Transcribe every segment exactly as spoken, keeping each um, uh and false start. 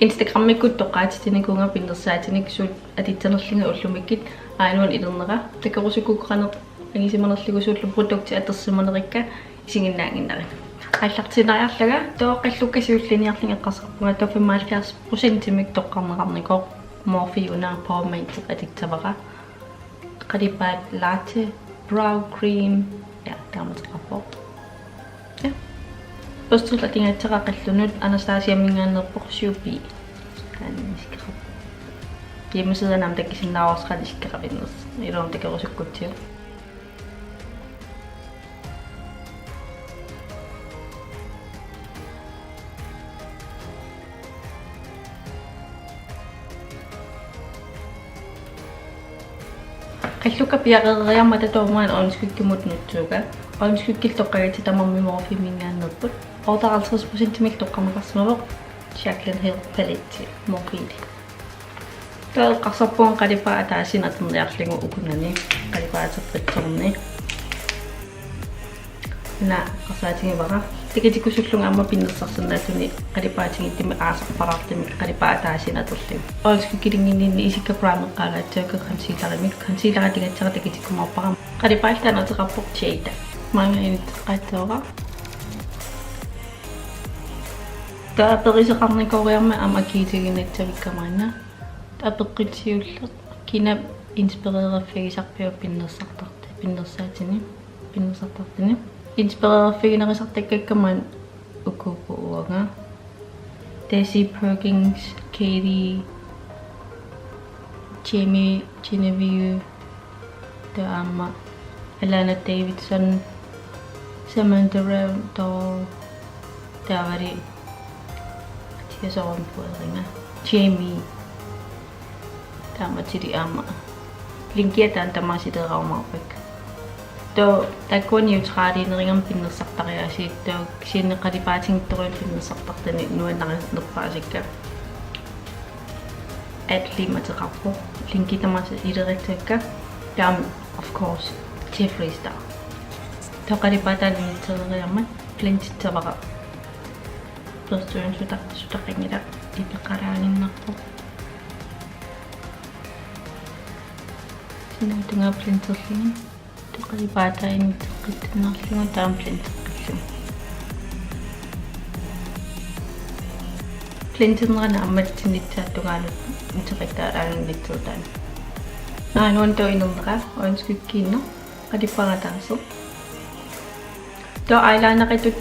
Instagramikkut toqqaatitsinikuuvunga pinnersaatinik suut atuutsanerlugit ullumikkut, aajuna ilernera. Takorusukkukku qanoq angisimanerlugu, suullu produktit atorsimanerikka isiginnaannginnarit. Aallartinniarlanga, taava qallukka siulliiniarlugit eqqarsarpunga, taava femoghalvfjerds procentimik toqqarneqarnikoq Morphe una pomade atussavara. Qalipaat Latte Brow Cream. Ja, taama ateqarpoq. Ja. Børstillu atugassara qallunut Anastasiaminngaanneerpoq syv B. Taanna isikkoqarpoq. Hjemmesidanut aamma takusinnaavarsi qanoq isikkoqarnersoq. Iluamik takorusukkussiuk. Qallukka piareeriarmata taava aamma øjenskyggimut nutsuuga. Øjenskyggillu toqqagassat tamarmik Morpheminngaanneerput. Otteoghalvtreds procentimik toqqarneqarsimavoq Jaclyn Hill palette Morpheli. Taava eqqarsarpunga qalipaat ataaseq atorniarlugu ukunani, qalipaateqqitsoorni. Una eqqarsaatigivara. Takutikkusullunga aamma pinnersarsinnaalluni qalipaatigittumi aasarpalaartumik qalipaat ataaseq atorlugu. Øjenskyggelinginninni isikka primereqqaagassavakka concealerimik. Concealeri atugassara takutikkumaarpara. Qalipaallu taanna ateqarpoq Jada. Maanga inisseqqaassavara. Taava aperisaqarnikuugiarmat aamma akiuutiginnassavikka maanna. Taava apeqqut siulleq: Kinap inspireriffigisarpiuk pinnersartart-, pinnersaatini, pinnersartartuni? Inspireriffiginerusartakkakka maanna ukuupput uanga. Desi Perkins, Katy, Jamie Genevieve, taava aamma Alana Davidson, Samantha Randall, taavalu atiasoorun pueringa, Jamie. Taamaattumik aamma linkia taanna tamaasa ilerumaarpakka. Taava taakkua neutraliunerugami pinnersartariaasiit, taava kisianni qalipaatiginnittorujuit pinnersartartuni nuannarinerpaasakka. Atlim ateqarpoq. Linki tamaasa ilerumaarpakka. Taava of course Jeffree Star. Taava qalipaataa inissereeriarmat blendissavara. Børstiusuta sutaqanngilaq, ipeqalaaginnarpoq. Sinaatungaa blenderlugu. Taava qalipaataa inisseqqitsinniarlugu taama blendeqqillugu. Blendernerani aamma sinitsaat tungaanut ipeqalaaginnassaaq taanna. Aajuna taava inernera, øjenskyggiinnaq, qalipaat ataaseq. Taava eyelineritut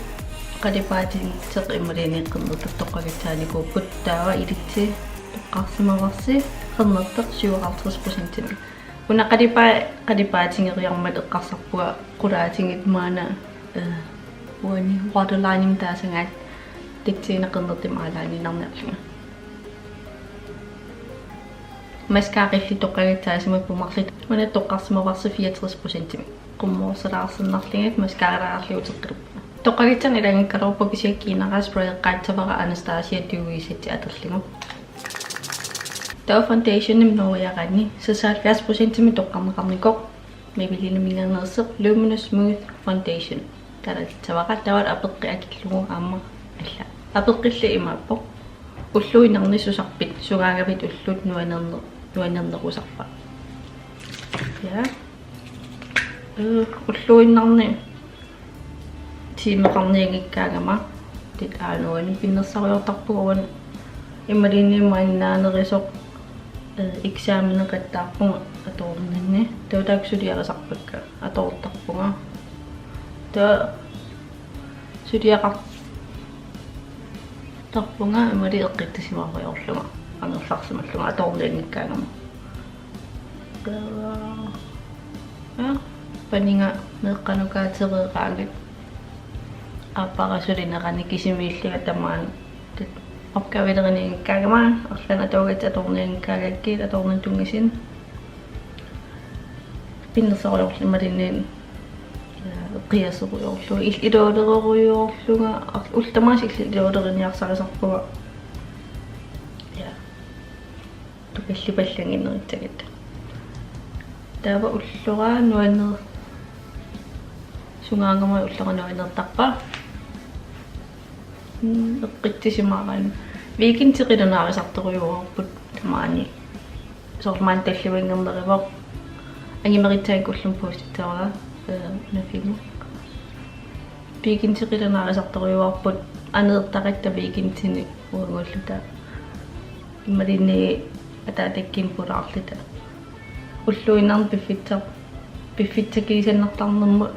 qalipaateqarneq imaluunniit qernertoq toqqagassaanikuupput, taava ilissi toqqarsimavarsi qernertoq syvoghalvtreds procentimik. Una qalipaat, qalipaatigeriarmat eqqarsarpunga qulaatigut maanna, eh, uani waterlinemik taasagaat tassani qernertumik eyelinerniarlunga. Mascarallu toqqagassaasimappat marluk, maanna toqqarsimavarsi fireogtres procentimik. Qummoorsalaarsinnarlugit mascaralaarlugu uteqqillugu. Toqqagassat ilaanngikkaluarpakka, kisianni kiinara sprayeqqaassavara Anastasia Dewy Set atorlugu. Taava foundationimik nuuiaraanni seksoghalvfjerds procentimik toqqarneqarnikoq Maybellineminngaanneersoq Luminous Smooth Foundation. Taanna atussavara, taava apeqqut akillugu aamma alla. Apeqqullu imaappoq: Ulluinnarni susarpit, sungaagavit ullut nuannerner-, nuannernerusarpa? Ja. Øh, ulluinnarni tiimeqarnianngikkaangama, tit aanuani pinnersarujoortarpunga uani imaluunniit maannaanerusoq, øh, eksameneqattaarpunga atuarninni. Taava taakku suliarisarpakka atuartarpunga. Taava suliaqartarpunga imaluunniit eqqissisimaarujoorlunga angerlarsimallunga atuarnianngikkaangama. Ja, paniga meeqqanukaatereeraangat. Aappara sulinerani kisimiillunga tamaani opgavelerinianngikkaangama, arlaannik atuagassat atuarnianngikkaangakkit atuarnitsinni. Pinnersarujoorlunga imaluunniit, ja, eqqiasorujoorlunga, il-, ilualerujoorlunga, ar-, ullut tamaasa il-, ilualeriniarsarisarpunga. Ja. Tukallipallaannginnerussaguit. Taava ullora nuanner-, sungaagama ullora nuannertarpa? Mm, eqqissisimaaraan. Weekendi qilanaarisartorujuuarput tamaani. Soorlu maani tallimanngorneruvoq. Angimeritsaanik ullumi postittavara, eh, una filmi. Weekendi qilanaarisartorujuuarput aneertaratta weekendini uaguulluta. Imaluunniit ataatakkunik pulaarluta. Ulluinnarni piffissaq, piffissaq kiisannartarnermut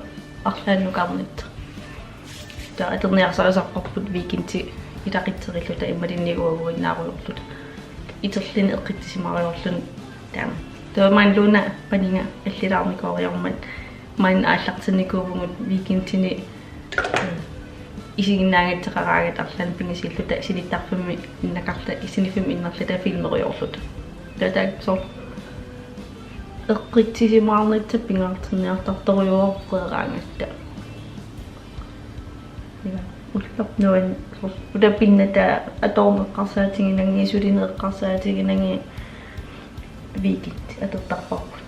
arlaannukarnit. Taava atorniarsarisarparput weekendi ilaqutserilluta imaluunniit uaguinnaarujoorluta. Iterluni eqqissisimaarujoorluni taama. Taava maani Luna paniga allilaarnikooriarmat maani aallartinnikuuvugut weekendini isiginnaagatseqaraangat arlaannik pingasuulluta sinittarfimmi innakarluta, siniffimmi innarluta filmerujoorluta. Taava taakku soorlu eqqissisimaarnissaq pingaartinniartartorujuuvoq peeraangatta. Ila ulloq nuann-, soorlu uta pinnata atoorneq eqqarsaatiginagit, sulineq eqqarsaatiginagit weekend atortarparput.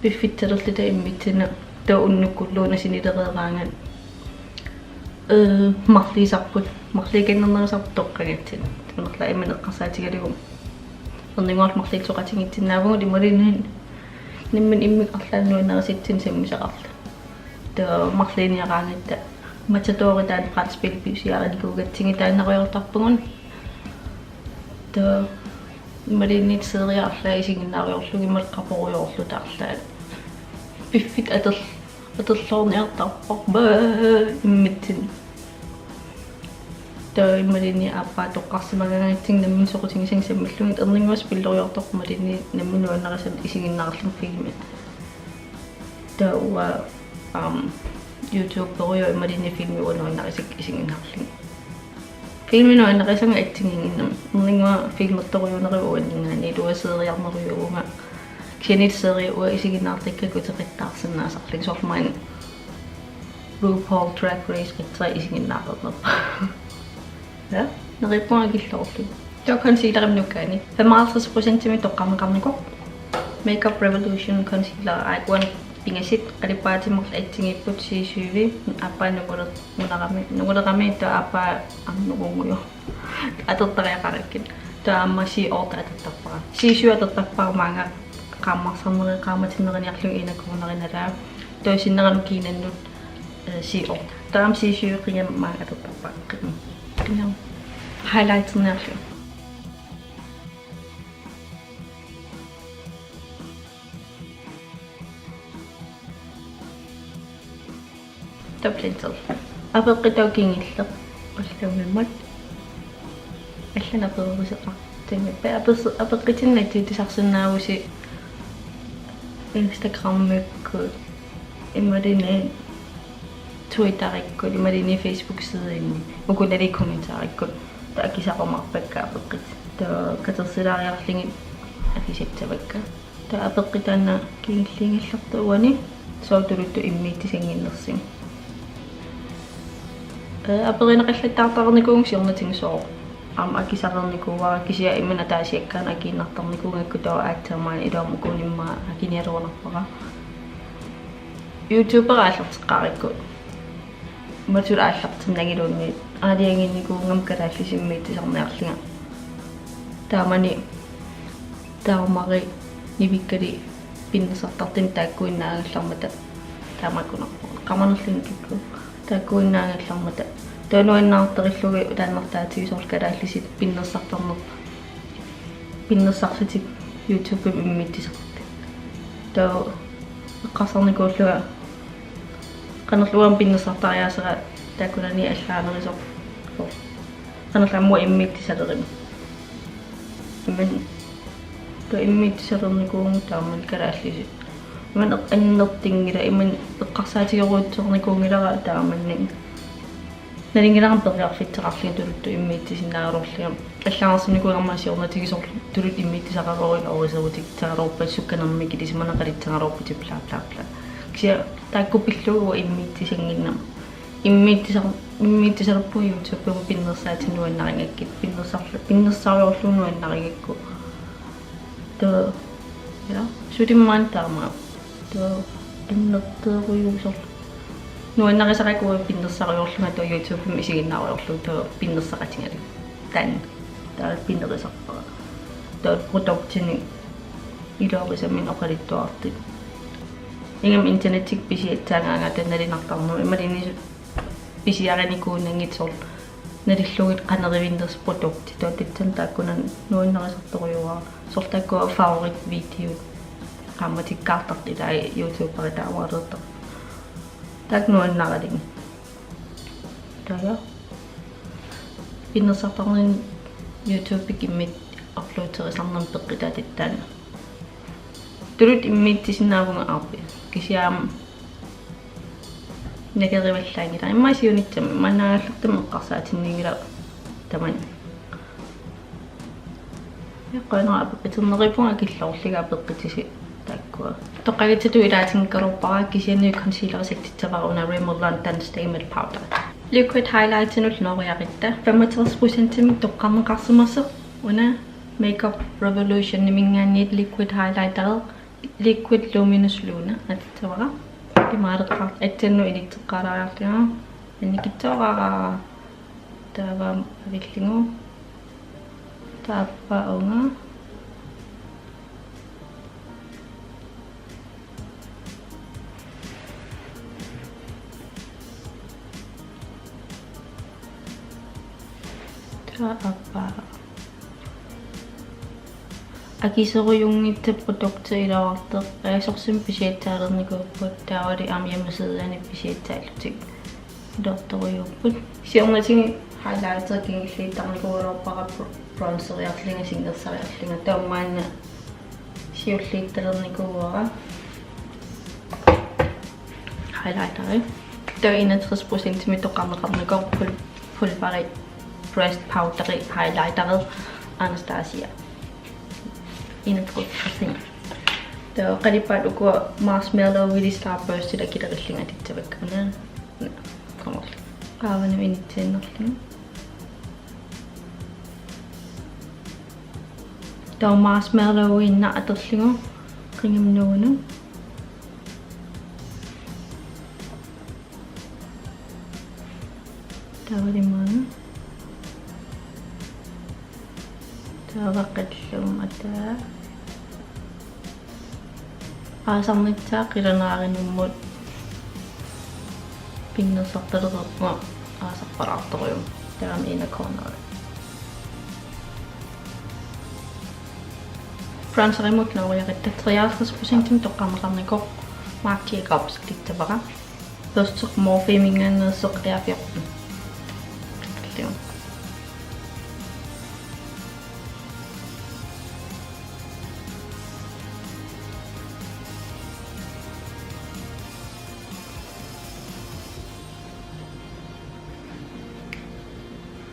Piffissalerluta immitsinnut taava unnukkulluunniit sinilereeraangat. Eh, marluusarput, marluukannernerusarput toqqagassat. Unerla imminut eqqarsaatigalugu. Erninnguarlu marluusoqatigiissinnaavugut imaluunniit nammineq immikkut arlaannik nuannarisatsinnik sammisaqarluta. Taava marluuniaraangatta Matadori taanna brætspil pisiarinikuugatsigit taannarujoortarpugut. Taava imaluunniit serie arlaat isiginnaarujoorlugit imaluunniit qaporujoorluta arlaat. Piffissaq ator-, atorluarniartarparput immitsinnut. Taava imaluunniit aappaa toqqarsimagaangatsigit nammineq soqutigisat sammillugit erninnguassat pilloriartorput imaluunniit nammineq nuannarisannik isiginnaarlugit filmi. Taava, um, YouTuberujoq imaluunniit filmi uanga nuannarisakka isiginnaarlugit. Filmi nuannarisannik assigiinnginnami. Erninnguaq filmertorujuuneruvoq uanngaanniit, ilua seriarnerujuuvunga. Kisianni serie uanga isiginnaartakkakkit uteqattaarsinnaasarlugit soorlu maani RuPaul Drag Race qatserisaq isiginnaareernerpoq. Ja, neriuppunga akilloorlugu. Taava concealerimik nukkaani femoghalvtreds procentimik toqqarneqarnikoq. Makeup Revolution concealer, aa, uani pingasut, qalipaatit marluk assigiipput, C syv, aappaa nunguler-, nungulerami, nungulerami taava aappaa aamma nungungujoq. Atortariaqarakkit. Taava aamma C otte atortarpara. C syv atortarpara maanga qaammarsarneri-, qaammatinneriniarlugit en kronerit nalaa. Taava sinneranut kiinannut, eh, C otte. Taava aamma C syv qingama maanga atortarpara. Qingama. Qingama. Highlighterniarlugu. Taava blenderli. Apeqqut taava kingulleq. Ullumimut. Allanut apereruseqartumi. Apeq-, apeqqutinik nassiussisarsinnaavusi Instagramikkut. Imaluunniit Twitterikkut, imaluunniit Facebook-sidinni. Uku nalii kommentaarikkut. Taava akisarumaarpakka apeqqutit. Taava katersilaariarlugit akisassavakka. Taava apeqqut taanna kingulliullugu uani, sooq tuluttut immiussisannginnersunga. Ee, aperineqallattaartarnikuuvunga siornatigut sooq aamma akisarernikuuara, kisianni imminut ataasiakkaanut akiinnartarnikuugakku taava aatsaat maani iluamik ukuunimmaa akinialerunarpara. YouTubera aallarteqqaarakku. Matula aallartinnagiluunniit aalajangiinnikuugama kalaallisut immiussisarniarlunga. Taamani taamari nivikkali pinnersartartunik taakkuinnaagallarmata taamaakkunarpoq. Qamanerluni kikkut taakkuinnaagallarmata. Taava nuannaartarillugit utaannertaatigut soorlu kalaallisut pinnersartarnerput. Pinnersarlutik YouTubemi immiussisartut. Taava eqqarsarnikuullunga qanorluunniit pinnersartariaasera taakkunani allaanerusoq. Qanorluunniit immiussisalerimmat. Imminut taava immiussisalernikuuvunga taamani kalaallisut. Imminut eq-, annertunngilaq, imminut eqqarsaatigerujussuarnikuunngilara taamannak. Nalunngilara periarfissaqarlunga tuluttut immiussisinnaagaluarlunga. Allagarsinnikuugama siornatigut soorlu tuluttut immiussisaqaruit oriserutikkaluarpat sukkanermik ilisimaneqalissagaluarputit bla bla bla. Kisianni taakku pillugu uanga immiussisannginnama. Immiussisar-, immiussisalerpunga YouTubemi pinnersaatinik nuannarigakkit, pinnersarlu-, pinnersaarujoorlunga nuannarigakku. Taava, ja, sulimmaanna taamaappoq. Taava annertoorujussuusoq. Nuannarisaqaakua pinnersarujoorlunga taava YouTubemi isiginnaarujoorlugu taava pinnersaqatigalugu. Taanna. Taava pinnersarpara. Taava produktinik iluarisaminnik oqaluttuartut. Ingammik internettikkut pisiassaagaangatta nalinartarnermik imaluunniit pisiarinikuunnanngitsoq nalillugit qanerivinnersut produktit. Taava tassani taakkunani nuannarisartorujuara. Soorlu taakkua favorit videot. Qaammatikkaartartut ilai YouTuberit taamaalertartut. Taakku nuannaralugit. Taava. Pinnersartarnermik YouTubekka immikkut uploaderisarnermik peqqutaatut taanna. Tuluttut immiissisinnaavunga aappi. Kisianni aamma nakerivallaanngilaq. Immaqa siunissami, immaqa naallertumik eqqarsaatinninngilara tamanna. Eqqaanera apeqquterneruppara killorliga apeqqutisi taakkua. Toqqagassatut ilaatinngikkaluarpara kisianni concealeri settissavara una Rimmel London Stay Matte Powder. Liquid highlightinut nooriaqatta femogtres procentimik toqqarneqarsimasoq una Makeup Revolutioniminngaanniit liquid highlighter, Liquid Luminous Luna atussavara. Imaaleqqaar-, assannut initseqqaalaariarlunga. Annikitsuaraara. Taava avillugu. Taava aappaa uunga. Taava aappaa. Akisoorujunngitsoq produkti iluartoq, ee, sorsunnik pisiassaalernikuupput, taavalu aamma hjemmesideani pisiassaallutik iluartorujuupput. Siornatigut highlighter kingulliuttarnikuugaluarpara br-, bronzeriarlunga, singersariarlunga, taava maanna siulliuttalernikuuara. Highlighteri. Taava enogtres procentimik toqqarneqarnikuuvoq Full, Full Body Pressed Powderi highlighteri Anastasia. Enogtres procent. Taava qalipaatit ukua Marshmallow Really Starburstila kilerillunga atussavakka una. Una. Qaavanut inissiinnarlunga. Taava marshmallowiinnaq atorlugu qingumut nuunut. Taava limana. Taava qallumma ataa. Aasarnissaa qilanaarinermut pinnersartalereerpunga aasarpalaartorujummik. Taava inner corneri. Bronzerimut nooriaqatta treoghalvtreds procentimik toqqarneqarnikuuvoq Marc Jacobs atussavara. Børsti Morpheminngaanneersoq Air fjorten.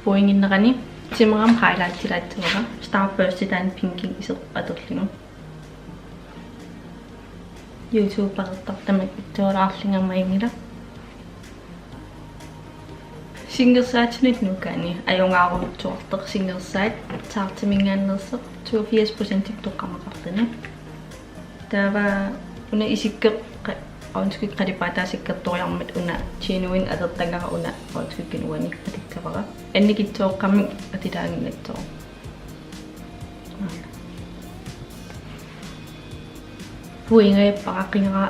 Puinnginnerani timerama highlightilaassavara. Starbursti taanna pinki iseq atorlugu. YouTubertartama ittuulaarlunga maanngilaq. Singersaatinut nukaani ajugaarujussuartoq singersaat Tarteminngaanneersoq toogfirs procent toqqarneqarluni. Taava una isikkoq qa-, øjenskygge qalipaataa sikkertoriarmat una genuine atortagara una øjenskygge uani atussavara. Annikitsuaqqamik atulaaginnattoq. Puingajappara qingara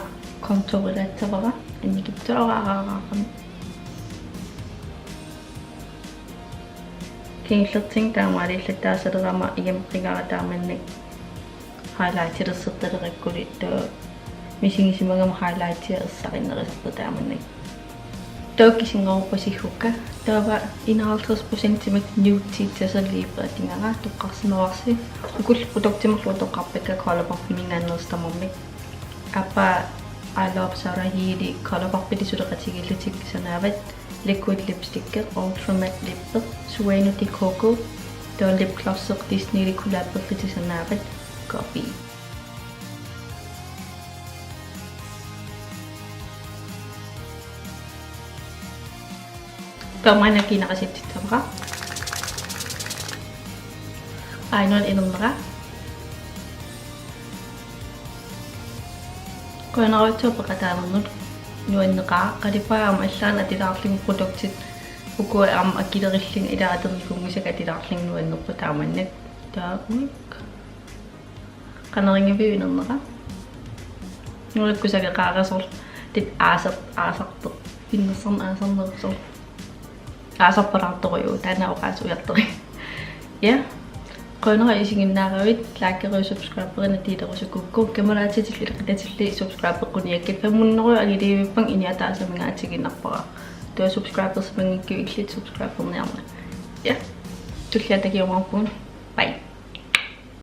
contourilassavara annikitsuaraaraarami. Kingullertigut taamaaliillattaasalerama iam qingara taamannak highlightilersortalerakkuli taava misigisimagama highlightia ersarinnerusartoq taamannak. Taava kisinngoruppassi uku. Taava enoghalvtreds procentimik nude-tit tassani liipeqatigaara toqqarsimavarsi. Ukullu produktit marluk toqqarpakka ColourPopiminngaanneersut tamarmik. Aappaa I Love Sarah Healy ColourPopili suleqatigiillutik sanaavat. Liquid lipstick, Ultra Matte Lip, Sueño de Coco, taava lip gloss Disneylu collaberlutik sanaavat Copy. Taava maanna kiinara settissavara. Aajuna inernera. Qujanarujussuaq peqataanernut. Nuanneqaaq, qalipaatit aamma allaat atilaarlugit produktit ukua aamma akilerillugit ilaa atornikuunngisakka atilaarlugit nuannerput taamannak. Taava uik. Qanoq iliornera. Nuannerpoq sakeqaarasorlu. Tit aasar-, aasartoq. Pinnersarn aasarnerusoq. Aasarpalaartorujuk, taanna oqaas ujartori. Ja. Qujanaq isiginnaaravit, likerina subscriberina delerusukkukku. Kammalaatitillu ilaquttatillu subscribeqquniakkit. Fem hundrede angilivippara inuit taasaminnga atigiinnarpara. Taava subscribersimanngikkuit illit subscriberniarna. Ja. Tullia takujumaarpugut. Bye.